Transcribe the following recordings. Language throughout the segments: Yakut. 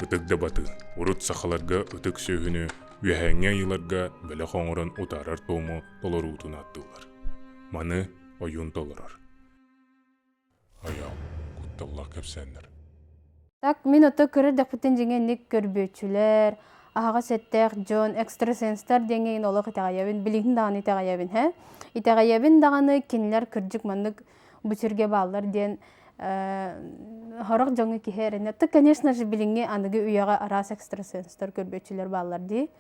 Ытык дабатыы урут сахаларга ытык сүөһүнү үөһээҥҥи айыыларга бэлэх оҥорон утаарар туому толоруутун ааттыыллар. Маны ойуун толорор. Айаал, кутталлаах кэпсээннэр. Так мин ото кыра эрдэхпиттэн дьиҥэ инник көрбүөччүлэр, аһаҕас эттээх дьон, экстрасенстар диэҥҥэ иҥин олох итэҕэйэбин, билигин даҕаны итэҕэйэбин һэ. Итэҕэйэбин даҕаны кинилэр кырдьык маннык бу сиргэ бааллар диэн сорох дьоҥҥо киһи эрэнэ. Ты, конечно же, билиҥҥи аныгы үйэҕэ араас экстрасенстар көрбүөччүлэр бааллар дии.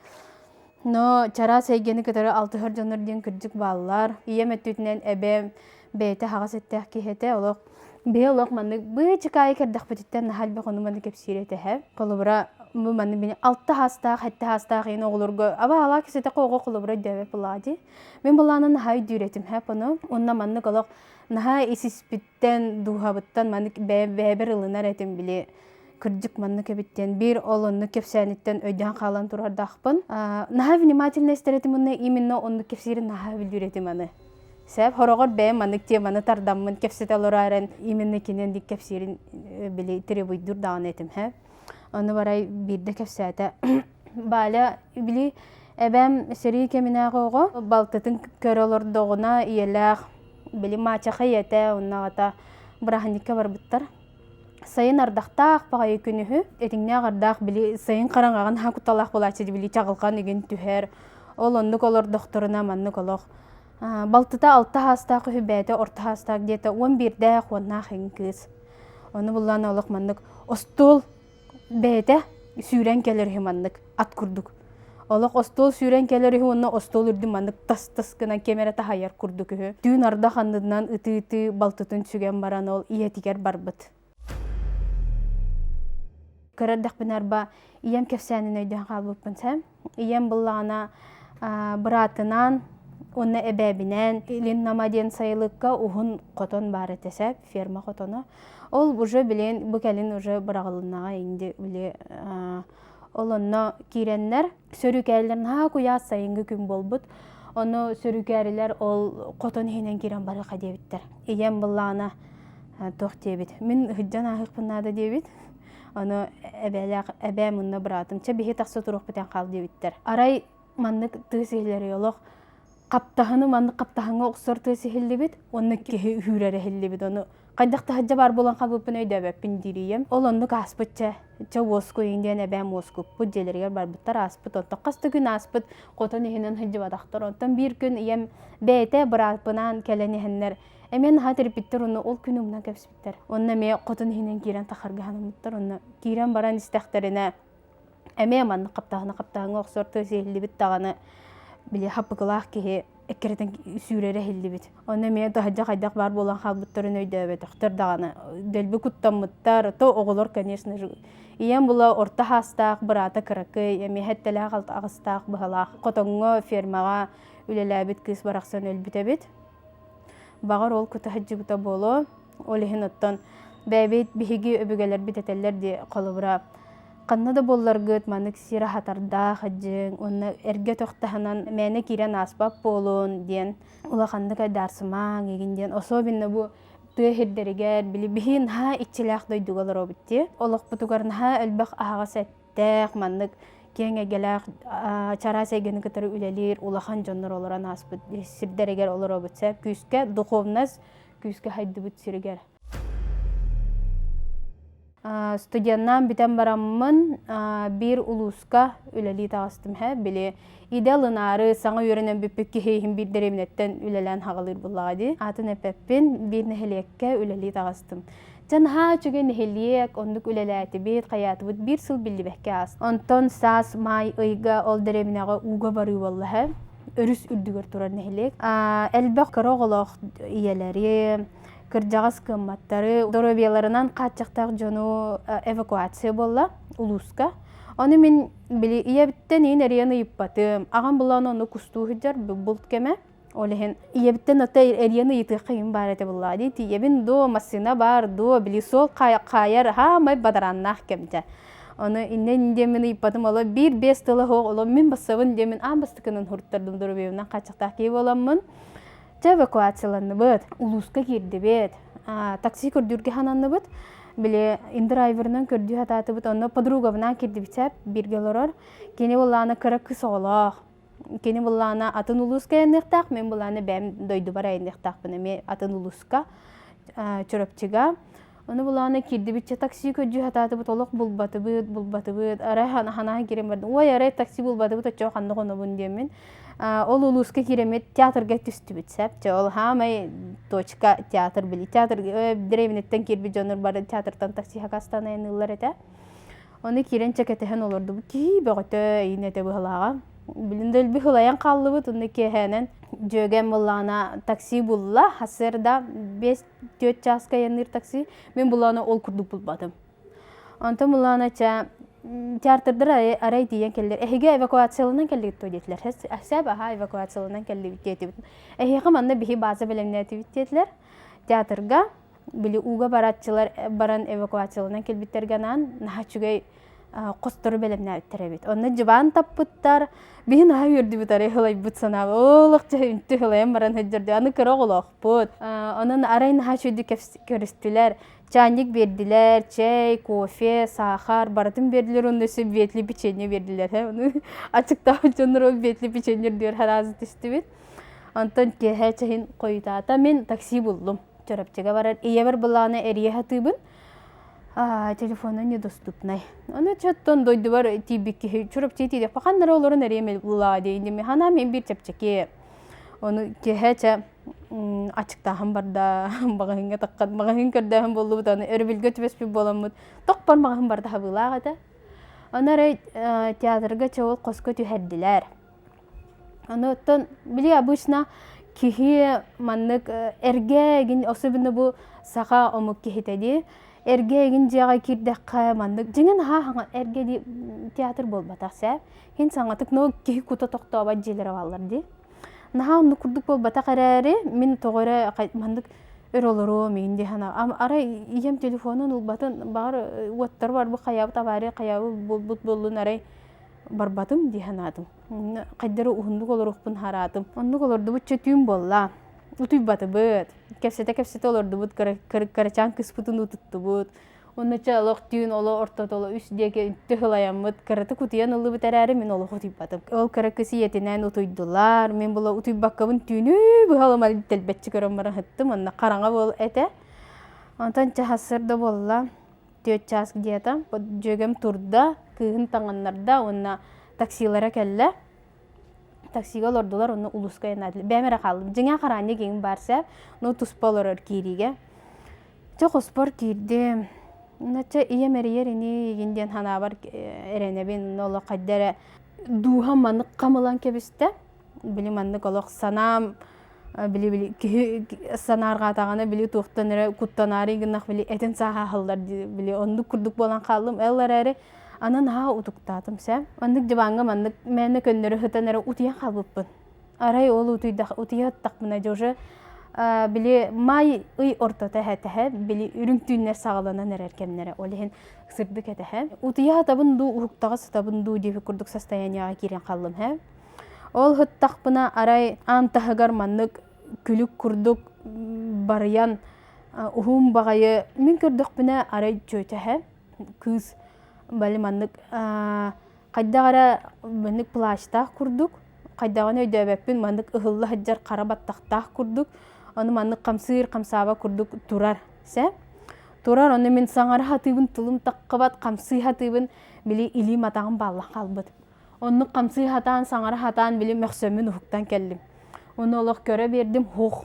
Но чараас эйгэни кытары алтыһар дьоннор диэн кырдьык бааллар. Ийэм өттүтүнэн эбэм бэйэтэ аһаҕас эттээх киһи этэ. Олох биһи олох маннык быычыкаайы кэрдэхпититтэн наһаа элбэх ону маны кэпсиир этэ эһэ. Холобура, бу манны бини алта хаастаах, сэттэ хаастаах ийин оҕолорго аба алаа кисэтэ оҕо холобура өйдөөбөт буоллаҕа дии. Мин былаанын наһаа өйдүүр этим һэ ону. Онно маннык олох наһаа ис-испиттэн, дууһабыттан маннык бэйэбэр ылынар этим били кырдьык маннык эбит диэн биир ол оннук кэпсээниттэн өйдөөн хаалан турардаахпын. Наһаа внимательно истэр этим уонна именно оннук кэпсиирин наһаа билбир этим аны. Сэп хороҕор бэйэм маннык теманы тардаммын кэпсэтэ олорор именно кинен дик кэпсиирин били требуйдур даҕаны этим һэ. Ону барай биирдэ кэпсээтэ. Валя били эбэм сэрии кэминээҕи оҕо балтытын көрө олордоҕуна ийэлээх били маачаха ийэтэ онно аҕата бырааһынньыкка барбыттар. Сайын ардахтаах баҕайы күнүһү этиҥнээх ардаах били сайын хараҥаҕын наһаа кутталаах буолааччы били чаҕылҕан игин түһэр. Ол оннук олордохторуна маннык олох балтыта алта хаастаах үһү бэйэтэ орто хаастаах диэтэ уон биирдээх уоннаах иҥ кыыс. Ону буллаан олох маннык остуол бэйэтэ сүүрэн кэлэр үһү маннык ат курдук. Олох остуол сүүрэн кэлэр үһү уонна остуол үрдүн маннык тас-тас гынан ким эрэ таһайар курдук үһү. Түүн ардах аннынан ытыы-ытыы балтытын сүгэн баран ол ийэтигэр барбыт. Кыра эрдэхпинэ арба ийэм кэпсээнин өйдөөн хаалбыппын сэм. Ийэм буллаҕына быраатынаан уонна эбээбинээн Илин Нама диэн сайылыкка уһун хотон баар этэ сэп, ферма хотоно. Ол уже билин бу кэлин уже быраҕылыннаҕа инди били ол онно киирэннэр сөрүүкээллэр наһаа куйаас сайыҥҥы күн буолбут. Ону сөрүүкээрилэр ол хотон иһинэн киирэн барыаха диэбиттэр. Ийэм быллаана туох диэбит. Мин ыһыддьан ааһыахпын наада диэбит. Ону эбээлээх эбээм уонна быраатым чэ биһи тахса туруохпутэн хаал диэбиттэр. Арай маннык тыас иһиллэри олох хаптаһыны маннык хаптаһыҥҥа охсор тыас иһиллибит уонна киһи үһүүрэр иһиллибит ону хайдах таһырдьа баар буолан хаалбыппын өйдөөбөппүн диир ийэм. Ол оннук ааспыт чэ чэ уоскуйун диэн эбээм уоскуппут дьиэлэригэр барбыттар ааспыт онтон хас да күн ааспыт хотон иһинэн сылдьыбатахтар онтон биир күн ийэм бэйэтэ бырааппынаан кэлэн иһэннэр эмиэ наһаа тириппиттэр уонна ол күн умнан кэбиспиттэр онно эмиэ хотон иһинэн киирэн тахарга санаммыттар онно киирэн баран истэхтэринэ эмиэ маннык хаптаһына хаптаһыҥҥа охсор тыас иһиллибит даҕаны били хаппыкылаах киһи эккирэтэн сүүрэрэ иһиллибит. Онно эмиэ таһырдьа хайдах баар буолан хаалбыттарын өйдөөбөтөхтөр даҕаны. Дэлби куттаммыттар. То оҕолор, конечно же, ийэм була орто хаастаах, быраата кыракый, эмиэ сэттэлээх аҕыстаах быһалаах. Хотоҥҥо фермаҕа үлэлээбит кыыс барахсан өлбүт эбит. Баҕар ол кута сылдьыбыта буолуо. Ол иһин оттон бэйэбит биһиги өбүгэлэрбит этэллэр дии холобура ханна да буолларгыт маннык сир аһатардаах дьиҥ уонна эргэ өтөх таһынан мээнэ киирэн ааспат буолун диэн улаханнык айдаарсымаҥ игин диэн особенно бу тыа сирдэригэр били биһи наһаа иччилээх дойдуга олоробут дии олохпутугар наһаа элбэх аһаҕас эттээх маннык киэҥ эйгэлээх чараас эйгэни кытары үлэлиир улахан дьоннор олорон ааспыт сирдэригэр олоробут сөп күүскэ духовность күүскэ хайдыбыт сиригэр. Студеннаан бүтэн бараммын биир улууска үлэлии таҕыстым һэ били идэ ылынаары саҥа үөрэнэн бүппүт киһи иһин биир дэриэбинэттэн үлэлээн хаҕалыыр буоллаҕа дии. Аатын эппэппин биир нэһилиэккэ үлэлии таҕыстым. Дьэ наһаа үчүгэй нэһилиэк, оннук үлэлээтибит, хайаатыбыт биир сыл биллибэккэ аас. Онтон саас маай ыйга ол дэриэбинэҕэ ууга барыы буолла һэ. Өрүс үрдүгэр турар нэһилиэк. Элбэх кыра оҕолоох ийэлэри, кырдьаҕас кыамматтары, доруобуйаларынан хааччахтаах дьону эвакуация буолла улууска. Ону мин били ийэбиттэн иин эрийэн ыйыппатым. Аҕам булан ону кустуу сылдьар булт кэмэ. Ол иһин ийэбиттэн ата эрийэн ыйытыахха им баар этэ буллаа дии. Тиийэбин дуо, массыына баар дуо, били суол хаайар хаамай бадарааннаах кэмчэ. Ону иннэ диэммин ыйыппатым оло биир биэс тыла суох оло мин бассабын диэммин аан бастакынан хуруттардым доруобуйабынан хааччахтаах киһи буоламмын. Дьэ эвакуацияланныбыт, улууска киирдибит, такси көрдүүргэ сананныбыт. Били индрайверынан көрдүү сатаатыбыт, онно подругабынаан киирдибит сөп, бииргэ олорор. Кини былаана кыра кыс оҕолоох. Кини былаана атын улууска айанныахтаах, мин былаана бэйэм дойдубар айанныахтаахпын эмиэ атын улууска, Чурапчыга. Ону былаана киирдибитчэ такси көрдүү сатаатыбыт, олох булбатыбыт, булбатыбыт. Арай ханаа киирэн бардым. Ой, арай такси булбатыбыт, оччоҕо ханна хонобун диэммин. Ол улууска киирэммит театрга түстүбүт сөп. Чэ, ол хаамай точка театр били. Театр дэриэбинэттэн киирбит дьоннор бары театртан такси хакастан айанныыллар этэ. Ону киирэн чэкэтэһэн олордубут. Киһи бөҕөтө иин этэ быһылааҕа. Билин да өлбү хылайан хааллыбыт. Онно киэһээнэн дьүөгэм буллаҕына такси булла. Хасыарда 5-4 чааска айанныыр такси. Мин буллаҕына ол курдук булбатым. Онтон буллаҕына чэ театрдар арай тиийэн кэллэр. Эһиги эвакуацияланан кэллигит дуо диэтилэр. Сөп аһаа эвакуацияланан кэллибит диэтибит. Эһиэхэ манна биһи база бэлэмнээтибит диэтилэр. Театрга били ууга барааччылар баран эвакуацияланан кэлбиттэргэ анаан наһаа үчүгэй хостору бэлэмнээбиттэр эбит. Онно дьыбаан таппыттар. Биһи наһаа үөрдүбүт арай хылайбыт санаабы. Олох үнтү хылайан баран сылдьар Аны кыра оҕолоохпут. Онон арай наһаа үчүгэйдик көрүстүлэр. Чайник биэрдилэр, чэй, кофе, саахар барытын биэрдилэр уонна өссө бетли печенье биэрдилэр. Ону ачыктаабыт дьоннор ол бетли печенье үрдүгэр хараазы түстүбүт. Онтон киэһэ чэһин хойутаата мин такси буллум. Чурапчыга барар ийэбэр былаана эрийэ сатыыбын. Телефона недоступнай. Ону чоттон дойдубар тиийбит киһи Чурапчы тиийдэхпэ ханнара олорон эрийэм ыллаа диэйдим. Ханаа мен биир чэпчэки. Ону киэһэ чэ ачыктааһын барда, маҕаһыыҥҥа таххан, маҕаһыын көрдөөһүн буоллубут, аны өрөбүлгэ түбэспит буоламмыт, тохпор маҕаһыын барда хабыылаах этэ. Ону арай театрга чэ ол хоско түһэрдилэр. Ону оттон били обычно киһи маннык эргэ эгин особенно бу саха омук киһитэ дии эргэ эгин дьиэҕэ киирдэххэ маннык дьиҥэ наһаа хаҥа эргэ дии театр буолбатах сэ хин саҥатык но киһи кута тохтообот дьиэлэрэ бааллар дии наһаа оннук курдук буолбатах эрээри мин тоҕо эрэ маннык өр олоруом игин дии санаа арай ийэм телефонун ылбатын баҕар уоттар барбыт хайаабыт авария хайаабыт буолбут буоллун арай барбатым дии санаатым. Хайдары уһуннук олоруохпун хараатым. Оннук олордубут чэ түүн буолла. Утуйбатыбыт. Кэпсэтэ-кэпсэтэ олордубут, кырачаан кыспытын утуттубут. Онно чэ олох түүн оло ортото үс диэки үнтү хылайаммыт, кыратык утуйан ыллыбыт эрээри мин олох утуйбатым. Ол кыра кыс ийэтинээн утуйдулар. Мин була утуйбаккабын түүнү быһалымал тэлбэччи көрөн баран сыттым. Онно хараҥа буол этэ. Онтон чэ сарсыарда буолла. Түөрт чаас где-то. Дьүөгэм турда, кыыһын таҥыннарда уонна таксилара кэллэ. Таксига олордулар, онно улууска айаннаатылар. Бэйэм эрэ хааллым. Дьиҥэ хараанньа киҥим баар сэ, но туспа олорор киириигэ. Чэ хоспор киирдим. Чэ ийэм эрийэр ини игин диэн санаабар эрэнэбин. Онно олох хайда эрэ дууһам маннык хам ылан кэбистэ. Били маннык олох санаам били били киһи санаарҕаатаҕына били туохтан эрэ куттанаары гыннах били этин сааһа аһыллар били оннук курдук буолан хааллым эл эрээри аны наһаа утуктаатым сэ маннык дьыбааҥҥа маннык мээнэ көннөрү сытан эрэ утуйан хаалбыппын арай ол утуйдах утуйа сыттахпына дьэ уже били маай ый ортото этэһэ били үрүҥ түүннэр саҕаланан эрэр кэмнэрэ ол иһин сырдык этэһэ утуйа сытабын дуу уһуктаҕа сытабын дуу диэбит курдук состояниеҕа киирэн хааллым һэ Ол сыттахпына арай аан таһыгар маннык күлүк курдук барыйан уһун баҕайы мин көрдөхпүнэ арай чүөчэһэ кыыс бали маннык хайдах эрэ маннык плащтаах курдук хайдаҕын өйдөөбөппүн маннык ыһылла сылдьар хара баттахтаах курдук ону маннык хамсыыр хамсааба курдук турар сэ турар ону мин саҥара сатыыбын тылым таххыбат хамсыы сатыыбын били илиим атаҕым бааллан хаалбыт Оннук хамсыы сатаан, саҥара сатаан, били мөхсөммүн уһуктан кэллим. Ону олох көрө биэрдим, һуох.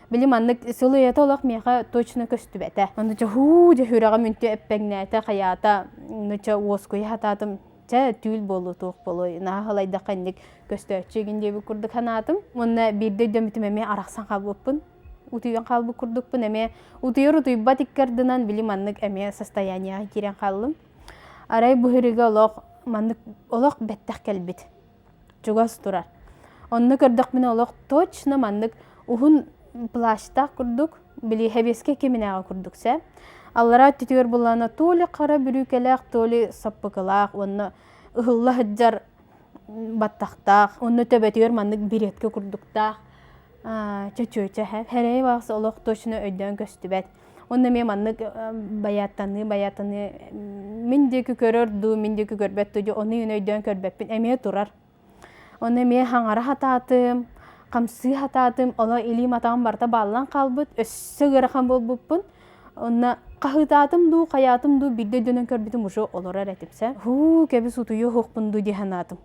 Били маннык сылыйата олох миэхэ точно көстүбэтэ. Ону чэ һуу дьэ сүрэҕим үнтү эппэҥнээтэ, хайаата, ну чэ уоскуйа сатаатым. Чэ түүл буолуо туох буолуой, наһаа халайдахха инник көстөөччү игин диэбит курдук санаатым. Уонна биирдэ өйдөммүтүм эмиэ арахсан хаалбыппын. Утуйан хаалбыт курдукпун эмиэ утуйар утуйбат икки ардынан били маннык эмиэ состояниеҕа киирэн хааллым. Арай бу сиригэ олох маннык олох бэттэх кэлбит. Чугас турар. Онно көрдөхпүнэ олох точно маннык уһун плащтаах курдук, били хэбиэскэ киминээҕи курдук сэ. Аллараа өттүтүгэр буллаана то ли хара бүрүүкэлээх, то ли саппыкылаах уонна ыһылла сылдьар баттахтаах, онно төбөтүгэр маннык беретка курдуктаах чөчүөчэ хэрэйи баҕас олох точно өйдөөн көстүбэт. Онно эмиэ маннык байааттаныы, байааттаныы мин диэки көрөр дуу, мин диэки көрбөт дуу, ону өйдөөн көрбөппүн. Эмиэ турар. Ону эмиэ хаҥара хатаатым, хамсыы хатаатым, оло илиим атаҕым барыта бааллан хаалбыт, өссө ыарахан буолбуппун. Онно хаһыытаатым дуу, хайаатым дуу, биирдэ өйдөнөн көрбүтүм уже олорор этим сэ. Һуу, кэбис утуйуо суохпун дуу дии санаатым.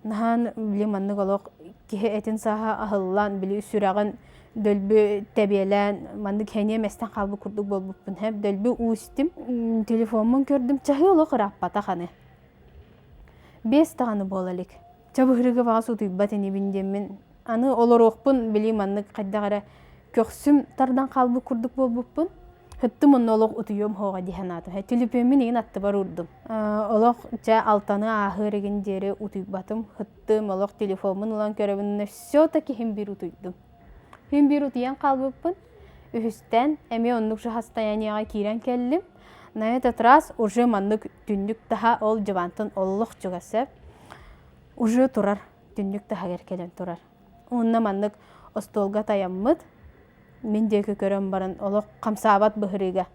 Наһаан били маннык олох киһи этин сааһа аһыллан, били сүрэҕин дөлбү тэбиэлээн, маннык хэниэм эстэн хаалбыт курдук буолбуппун. Хэп дөлбү уу истим. Телефоммун көрдүм, чаһыы олох ырааппатах аны. Биэс даҕаны буола илик. Чабыһырыга баҕас утуйбат инибин диэммин аны олоруохпун били маннык хайдах эрэ көхсүм тардан хаалбыт курдук буолбуппун. Һыттым онно олох утуйуом суоҕа дии санаатым. Түлүпүөммүн игин аттыбар уурдум. Олох дьэ алтаны ааһыар игин диэри утуйбатым. Һыттым, олох телефоммун ылан көрөбүн, все-таки иһин биир утуйдум. Иһин биир утуйан хаалбыппын. Үһүстэн эмиэ оннук же состояниеҕа киирэн кэллим. На этот раз уже маннык түннүк таһа ол дьыбантан олох чугас сөп. Уже турар, түннүк таһыгар кэлэн турар. Уонна маннык остуолга тайаммыт, мин диэки көрөн баран олох хамсаабат быһырыыга.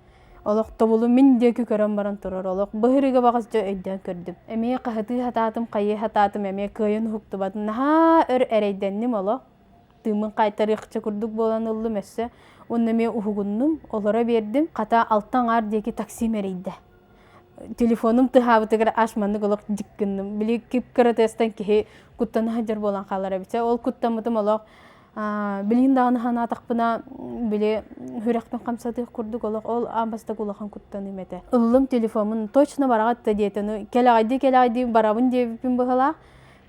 Олох тобулу мин диэки көрөн баран турар олох быһырыыга баҕас дьэ өйдөөн көрдүм. Эмиэ хаһытыы хатаатым, хайыы хатаатым, эмиэ кыайан уһуктубатым. Наһаа өр эрэйдэнним олох. Тыыммын хаайтарыахча курдук буолан ыллым өссө. Уонна эмиэ уһугуннум, олоро биэрдим. Хата алта аҥаар диэки таксим эрийдэ. Телефонум тыаһаабытыгар аж маннык олох дьик гынным. Били кып-кыра тыастан киһи куттана сылдьар буолан хаалар эбит. Ол куттаммытым олох билигин даҕаны санаатахпына били сүрэхпин хамсатыах курдук олох ол аан бастакы улахан куттаныым этэ. Ыллым телефоммун точно бараҕыт да диэтэ. Ну кэлэҕэйдии-кэлэҕэйдии барабын диэбиппин быһыылаах.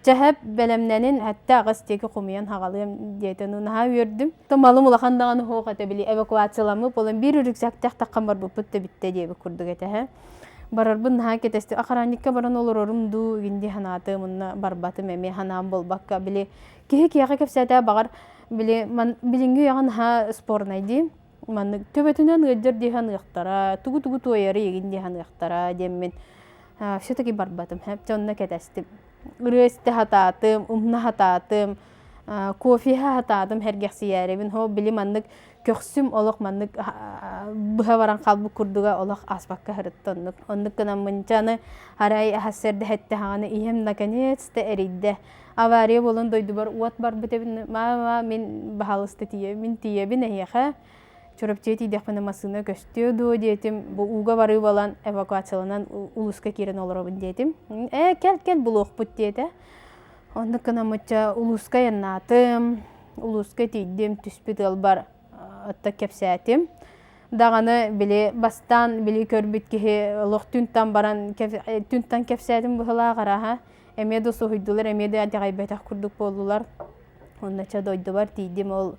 Чэһэп бэлэмнэнин сэттэ аҕыс диэки хомуйан хаҕалыам диэтэ. Ну наһаа үөрдүм. Малым улахан даҕаны суох этэ били эвакуацияламмыт буолан биир рюкзактаах таххан барбыппыт да бүттэ диэбит курдук этэ һэ. Барарбын наһаа кэтэстим. Охранникка баран олорорум дуу игин дии санаатым уонна барбатым эмиэ санаам буолбакка били киһи киһиэхэ кэпсээтэ баҕар били ман билиҥҥи үйэҕэ наһаа спорнай дии маннык төбөтүнэн ыалдьар дии саныахтара тугу-тугу туойары игин дии саныахтара диэммин все-таки барбатым чэ онно кэтэстим ырыа истэ сатаатым умна сатаатым кофе сатаатым сэргэхсийээрибин хо били маннык көхсүм олох маннык быһа баран хаалбыт курдуга олох ааспакка сырытта оннук оннук гынаммын чэ аны арай сарсыарда эттэҕинэ ийэм наконец-то эрийдэ авария буолан дойдубар уот барбыт эбит мама мин баһаалыста тиийэбин тиийэбин эһиэхэ Чурапчыга тиийдэхпинэ массыына көстүө дуо диэтим, бу ууга барыы буолан эвакуацияланан улууска киирэн олоробун диэтим. Ээ, кэл кэл булуохпут диэтэ. Оннук гынаммычча улууска айаннаатым, улууска тиийдим, түспүт ыалбар отто кэпсээтим. Даҕаны били бастаан били көрбүт киһи олох түнтан баран түнтан кэпсээтим быһылаах арааһа. Эмиэ да соһуйдулар, эмиэ да итэҕэйбэтэх курдук буоллулар. Онно чэ дойдубар тиийдим ол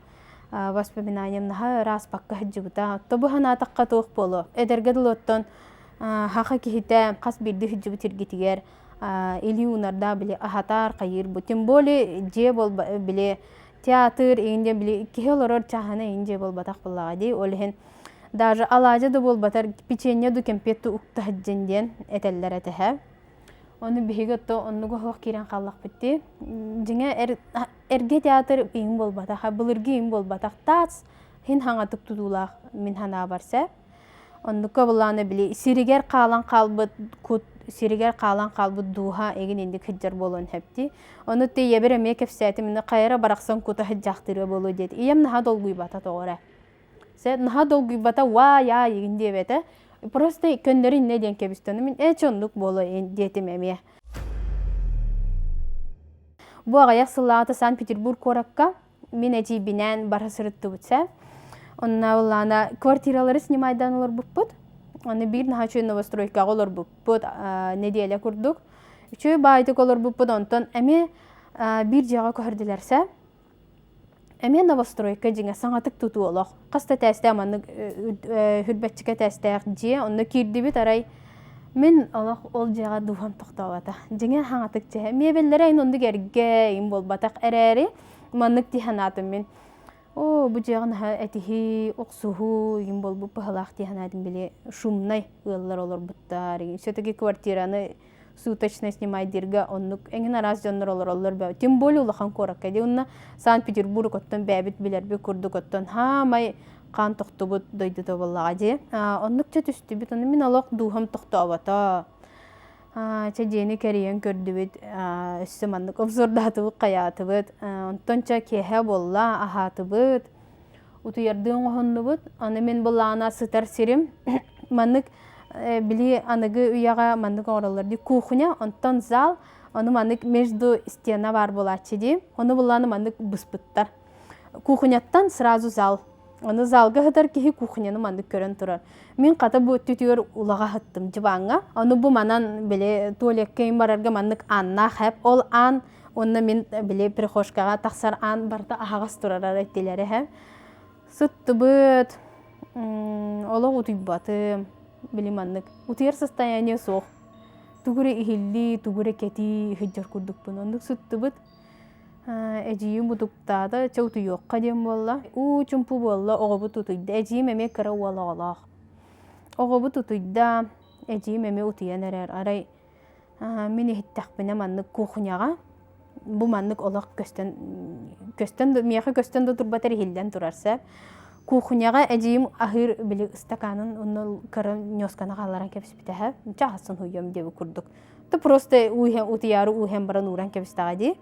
воспоминаниям наһаа ырааспакка сылдьыбыта. Тобу санаатахха туох буолуо. Эдэргэ дылы оттон хаха киһитэ хас биирдии сылдьыбыт сиргитигэр илии уунардаах били аһатар хайыыр бу. Тем более дьиэ буолба били театр иҥин диэн били киһи олорор чааһына иҥин дьиэ буолбатах буоллаҕа дии. Ол иһин даже алаадьы да буолбатар печенье ду кэмпиэт ду укта сылдьын диэн этэллэр этэһэ. Ону биһиги отто оннуга суох киирэн хааллахпыт дии. Дьиҥэ эр эргэ театр иҥ буолбатах, былыргы иҥ буолбатах. Таас хин хаҥатык тутуулаах мин санаабар сөп. Оннукка былаана били сиригэр хаалан хаалбыт кут сиригэр хаалан хаалбыт дууһа игин инник сылдьар буолуон сөп дии. Ону ты ийэбэр эмиэ кэпсээтим, инна хайара барахсан кута сылдьаахтыыра буолуо диэт. Ийэм наһаа долгуйбата тоҕо эрэ. Наһаа долгуйбата уаа-йаа игин диэбэтэ. Просто көннөрү иннэ диэн кэбистэ. Мин ээ чэ оннук буолуо диэтим эмиэ. Бу аҕыйах сыллааҕыта Санкт-Петербург куоракка мин эдьиийбинээн бара сырыттыбыт сэ. Онно былаана квартиралары снимайдаан олорбуппут. Аны биир наһаа үчүгэй новостройкаҕа олорбуппут нэдиэлэ курдук. Үчүгэй баайдык олорбуппут онтон эмиэ биир дьиэҕэ көһөрдүлэр сэ. Эмиэ новостройка дьиҥэ саҥатык тутуу олох. Хас да этээстээх маннык хүрбэччикэ этээстээх дьиэ. Онно киирдибит арай мин олох ол дьиэҕэ дууһам тохтообото. Дьиҥэ хаҥатык дьиэ. Миэбэллэрэ ин оннук эргэ им буолбатах эрээри маннык дии санаатым мин. Оо, бу дьиэҕэ наһаа этиһии, охсуһуу им буолбут быһалаах дии санаатым били шумнай ыаллар олорбуттар. Все-таки квартираны суточно снимайдыырга оннук эҥин араас дьоннор олороллор бөө тем более улахан куоракка дии уонна Санкт-Петербург оттон бэйэбит билэрбит курдук оттон хаамай Хаан тохтубут дойдута буоллаҕа дии. Оннук чэ түстүбүт, ону мин олох дууһам тохтообото. Чэ дьиэни кэрийэн көрдүбүт, өссө маннык обзордаатыбыт, хайаатыбыт. Онтон чэ киэһэ буолла, аһаатыбыт, утуйардыы оҥоһуннубут. Аны мин былаана сытар сирим маннык били аныгы үйэҕэ маннык оҥороллор дии кухня, онтон зал, ону маннык между стена баар буолааччы дии. Ону былааны маннык быспыттар. Кухняттан сразу зал. Ону залга сытар киһи кухняны маннык көрөн турар. Мин хата бу өттүтүгэр улаҕа сыттым дьыбааҥҥа. Ону бу манан били туалекка им барарга маннык ааннаах хэп. Ол аан уонна мин били прихожкаҕа тахсар аан барыта аһаҕас турарар этилэр эһэ. Сыттыбыт. Олох утуйбатым. Били маннык. Утуйар состояние суох. Тугу эрэ иһиллии, тугу эрэ кэтии сылдьар курдукпун. Оннук сыттыбыт. Эдьиийим утуктаата, чэ утуйуохха диэн буолла. Уу чумпу буолла, оҕобут утуйда. Эдьиийим эмиэ кыра уол оҕолоох. Оҕобут утуйда, эдьиийим эмиэ утуйан эрэр. Арай мин иһиттэхпинэ маннык кухняҕа бу маннык олох көстөн көстөн да миэхэ көстөн да турбатар иһиллэн турар сөп. Кухняҕа эдьиийим аһыыр били ыстакаанын онно кыра ньуосканы хаалларан кэбиспитэ һэ. Чэ аһасын уйуом диэбит курдук. Ты просто утуйаары ууһэн баран ууран кэбистэҕэ дии.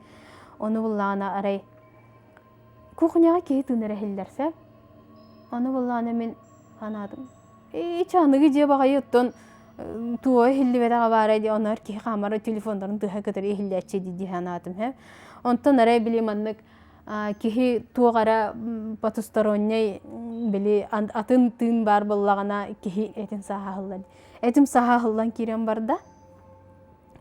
Ону буллаҕына арай кухняҕа киһи тыынара иһиллэр сөп. Ону буллаҕына мин санаатым. Ичи аныгы дьиэ баҕайы оттон туо иһиллибэтэҕэ баарай дии онор киһи хаамара телефоннарын тыаһа кытары иһиллээччи дии дии санаатым һэ. Онтон арай били маннык киһи туох эрэ потусторонняй били атын тыын баар буоллаҕына киһи этин сааһа аһыллар. Этим саһа аһыллан киирэн барда.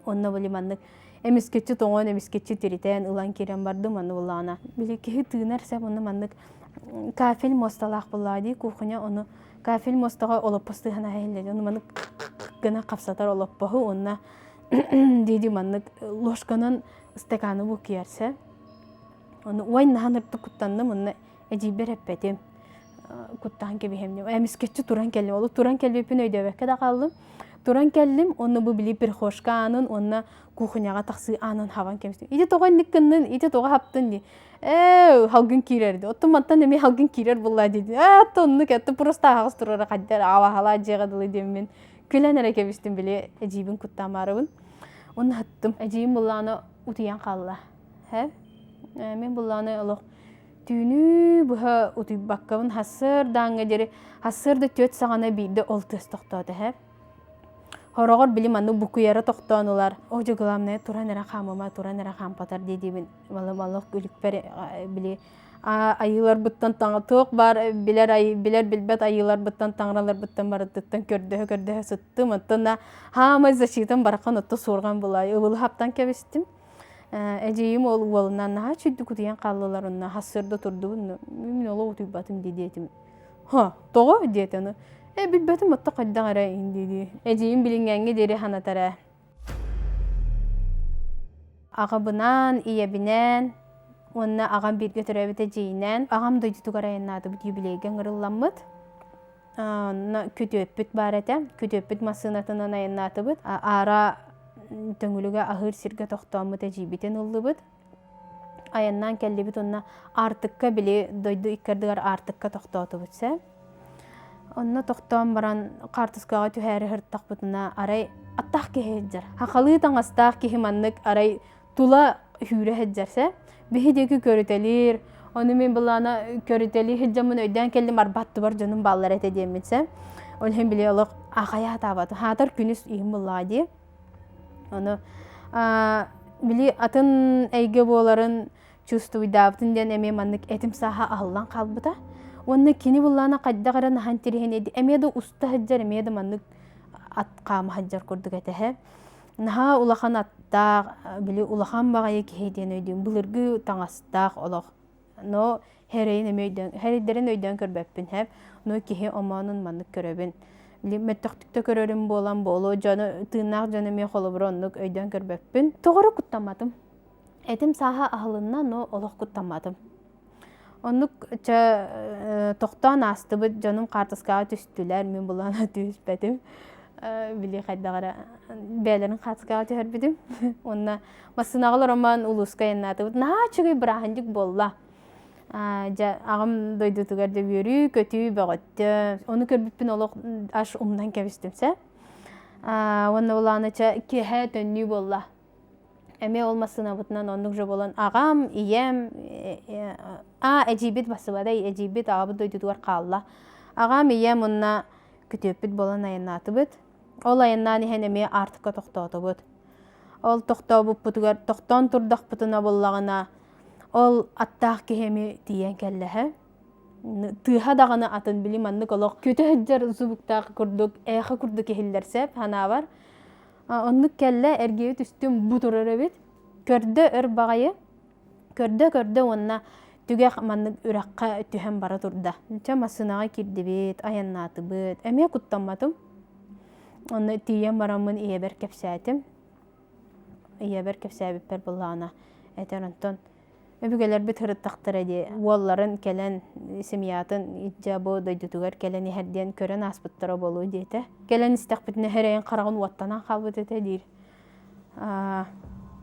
Онно били маннык эмискэччи тоҥон, эмискэччи тиритэн ылан киирэн бардым. Онно буллаҕына били киһи тыынар сөп онно маннык кафель муосталаах буоллаҕа дии кухня ону кафель муостаҕа олоппос тыаһын аһа ону маннык гына хапсатар олоппоһу уонна дии маннык ложканан ыстакааны буккуйарса ону уой наһан ыртык куттанным онно эдьиийбэр эппэтим куттаан кэбиһэмним эмискэччи туран кэллим ол туран кэлбиппин өйдөөбөккө да хааллым туран кэллим уонна бу били прихожка аанын уонна кухняҕа тахсыы аанын хабан кэбистим ити тоҕо инник гыннын ити тоҕо хаптын дии ээ халгын киирэр дии оттон мантан эмиэ халгын киирэр буолла дии ээ оннук это просто аһаҕас турара хайдах аҕалаһалаа дьиэҕэ дылы диэммин күлэн эрэ кэбистим били эдьиийбин куттаамаарыбын уонна хаттым эдьиийим буллааны утуйан хаалла һэ мин буллааны олох Түүнү быһа утуйбаккабын сарсыардааҥҥа диэри сарсыарда түөрт саҕана биирдэ ол тыас тохтоото эһэ. Хороҕор били маннык букуйара тохтоон ылар. О дьэ главное туран эрэ хаамыма, туран эрэ хаампатар дии-диибин. Малы күлүкпэр били айыыларбыттан таҥа туох баар билэр ай билэр билбэт айыыларбыттан таҥараларбыттан барытыттан көрдөһө көрдөһө сыттым. Оттон хаамай защитам барахан отто суорҕан булай ыбылы хаптан кэбистим. Эдьиийим ол уолунан наһаа үчүгдүк утуйан хааллылар онно сарсыарда турдубун мин олох утуйбатым дии диэтим. Ха, тоҕо диэтэ ону. Э билбэтим отто хайдах эрэ дии Эдьиийим билиҥҥээҥҥэ диэри санатар ээ. Аҕабынаан, ийэбинээн уонна аҕам бииргэ төрөөбүт эдьиийинээн аҕам дойдутугар айаннаатыбыт юбилейга ыҥырылламмыт. Онно күтүөппүт баар этэ. Күтүөппүт массыынатынан айаннаатыбыт. Аара Төҥүлүгэ аһыыр сиргэ тохтооммут эдьиийбитин ыллыбыт. Айаннаан кэллибит уонна Аартыкка били дойду икки ардыгар Аартыкка тохтоотубут сэ. Онно тохтоон баран хаартыскаҕа түһээри сырыттахпытына арай аттаах киһи сылдьар. Хахалыы таҥастаах киһи маннык арай тула сүүрэ сылдьар сэ. Биһи диэки көрүтэлиир. Ону мин былаана көрүтэлии сылдьаммын өйдөөн кэллим арбаттыбар дьонум бааллар этэ диэммин сэ. Ол иһин били олох аахайа сатаабатым. Хаатар күнүс иһин буллаҕа дии. Ону били атын эйгэ буоларын чувствуйдаабытын диэн эмиэ маннык этим сааһа аһыллан хаалбыта. Уонна кини буллаана хайдах эрэ наһан тириһин эмиэ да уста сылдьар, эмиэ да маннык ат хаама сылдьар курдук этэһэ. Наһаа улахан аттаах, били улахан баҕайы киһи диэн өйдүүм. Былыргы таҥастаах олох. Но хэрэйин эмиэ өйдөөн, хэрэйдэрин өйдөөн көрбөппүн һэп. Но киһи омоонун маннык көрөбүн. Били мөттөхтүк да көрөрүм буолан буолуо, дьону тыыннаах дьону эмиэ холобура оннук өйдөөн көрбөппүн. Тоҕо эрэ куттамматым. Этим сааһа аһылынна, но олох куттамматым. Оннук чэ тохтоон аастыбыт, дьонум хаартыскаҕа түстүлэр, мин булан түһүспэтим. Били хайдах эрэ бэйэлэрин хаартыскаҕа түһэрбитим. Уонна массыынаҕа олороммун улууска айаннаатыбыт. Наһаа үчүгэй бырааһынньык буолла. Дьэ, аҕам дойдутугар да үөрүү, көтүү бөҕөттө. Ону көрбүппүн олох аж умнан кэбистим сэ. Уонна улаана чэ киэһэ төннүү буолла. Эмиэ ол массыынабытынан оннук же буолан аҕам, ийэм, а эдьиийбит бассыбадай, эдьиийбит аҕабыт дойдутугар хаалла. Аҕам, ийэм уонна күтүөппүт буолан айаннаатыбыт. Ол айаннаан иһэн эмиэ Аартыкка тохтоотубут. Ол тохтообуппутугар тохтоон турдахпытына буоллаҕына ол аттаах киһи эмиэ тиийэн кэллэһэ. Тыаһа даҕаны атын били маннык олох көтө сылдьар звуктаах курдук эхо курдук иһиллэр сөп санаабар. Оннук кэллэ эргийэ түстүм бу турар эбит. Көрдө өр баҕайы. Көрдө-көрдө уонна түгэх маннык үрэххэ түһэн бара турда. Чэ массыынаҕа киирдибит, айаннаатыбыт. Эмиэ куттамматым. Онно тиийэн бараммын ийэбэр кэпсээтим. Ийэбэр кэпсээбиппэр былаана этэр онтон өбүгэлэрбит ырыттахтара дии уолларын кэлэн семьятын дьэ бу дойдутугар кэлэн иһэр диэн көрөн ааспыттара буолуо диэтэ. Кэлэн истэхпитинэ эрэйин хараҕын уоттанан хаалбыт этэ диир.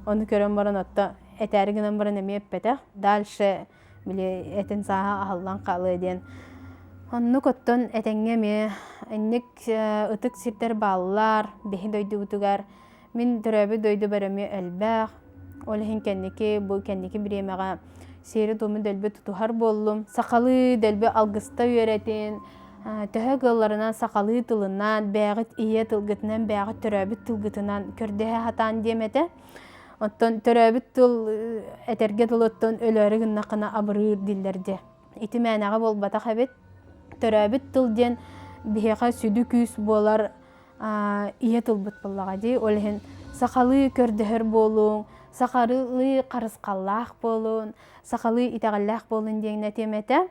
Ону көрөн баран отто этээри гынан баран эмиэ эппэтэх. Дальше били этин сааһа аһыллан хаалыа диэн. Оннук оттон этэҥҥэ эмиэ инник ытык сирдэр бааллар биһи дойдубутугар. Мин төрөөбүт дойдубар эмиэ элбэх. Ол иһин кэнники бу кэнники бириэмэҕэ сиэри-туому дэлби тутуһар буоллум. Сахалыы дэлби алгыста үөрэтин, төһө кыалларынан сахалыы тылынан, бэйэҕит ийэ тылгытынан, бэйэҕит төрөөбүт тылгытынан көрдөһө сатаан диэм этэ. Оттон төрөөбүт тыл этэргэ дылы оттон өлөөрү гыннаххына абырыыр дииллэр дьэ. Ити мээнэҕэ буолбатах эбит. Төрөөбүт тыл диэн биһиэхэ сүдү күүс буолар ийэ тылбыт буоллаҕа дии. Ол иһин сахалыы көрдөһөр буолуҥ, сахалыы харысхаллаах буолун, сахалыы итэҕэллээх буолун диэҥ этиэм этэ.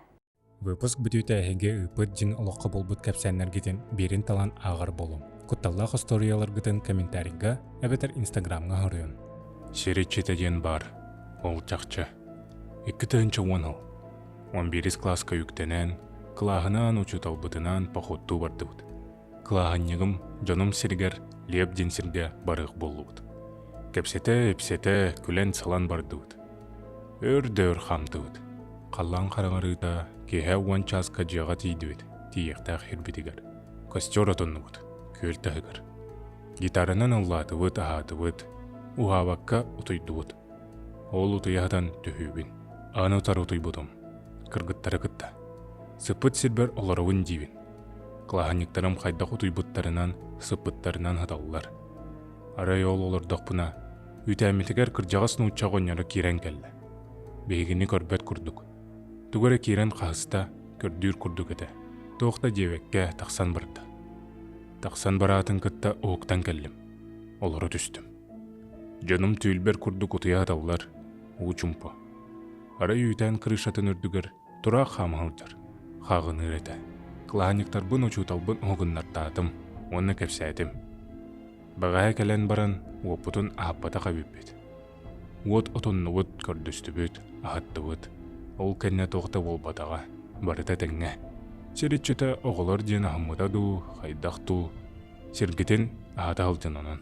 Выпуск бүтүүтэ эһиги ыыппыт дьиҥ олоххо буолбут кэпсээннэргитин биирин талан ааҕар буолуҥ. Кутталлаах остуоруйаларгытын комментарийга эбэтэр инстаграмҥа хоруйун. Сир иччитэ диэн баар. Ол чахчы. 2010 сыл. 11 кылааска үктэнэн, кылааһынаан учууталбытынаан походтуу бардыбыт. Кылааһынньыгым дьонум сиригэр Лиэп диэн сиргэ барыах буоллубут. Кэпсэтэ-ипсэтэ, күлэн-салан бардыбыт. Өр да өр хаамтыбыт. Халлаан хараҥарыыта киэһэ уон чааска дьиэҕэ тиийдибит, тиийиэхтээх сирбитигэр. Костер отоннубут, күөл таһыгар. Гитаранан ыллаатыбыт, аһаатыбыт, уһаабакка утуйдубут. Ол утуйа сытан түһүүбүн. Аны утары утуйбутум. Кыргыттары кытта. Сыппыт сирбэр олоробун диибин. Кылааһынньыктарым хайдах утуйбуттарынан, сыппыттарынан сыталлар. Арай ол олордохпуна, үүтээммитигэр кырдьаҕас нуучча оҕонньоро киирэн кэллэ. Биһигини көрбөт курдук. Тугу эрэ киирэн хаһыста, көрдүүр курдук этэ. Туох да диэбэккэ тахсан барда. Тахсан бараатын кытта уһуктан кэллим. Олоро түстүм. Дьонум түүл курдук утуйа сыталлар, уу чумпу. Арай үүтээн крышатын үрдүгэр Тураах хаама сылдьар, хааҕыныыр этэ. Кылааһынньыктарбын учууталбын уһугуннартаатым уонна кэпсээтим. Бэҕэһээ кэлэн баран уоппутун аһаппатах эбиппит. Уот отуннубут, көрдөстүбүт, аһаттыбыт. Ол кэннэ туох да буолбатаҕа, барыта этэҥҥэ. Сир иччитэ оҕолор диэн аһыммыта дуу, хайдах дуу, сиргитин аһата сылдьан онон.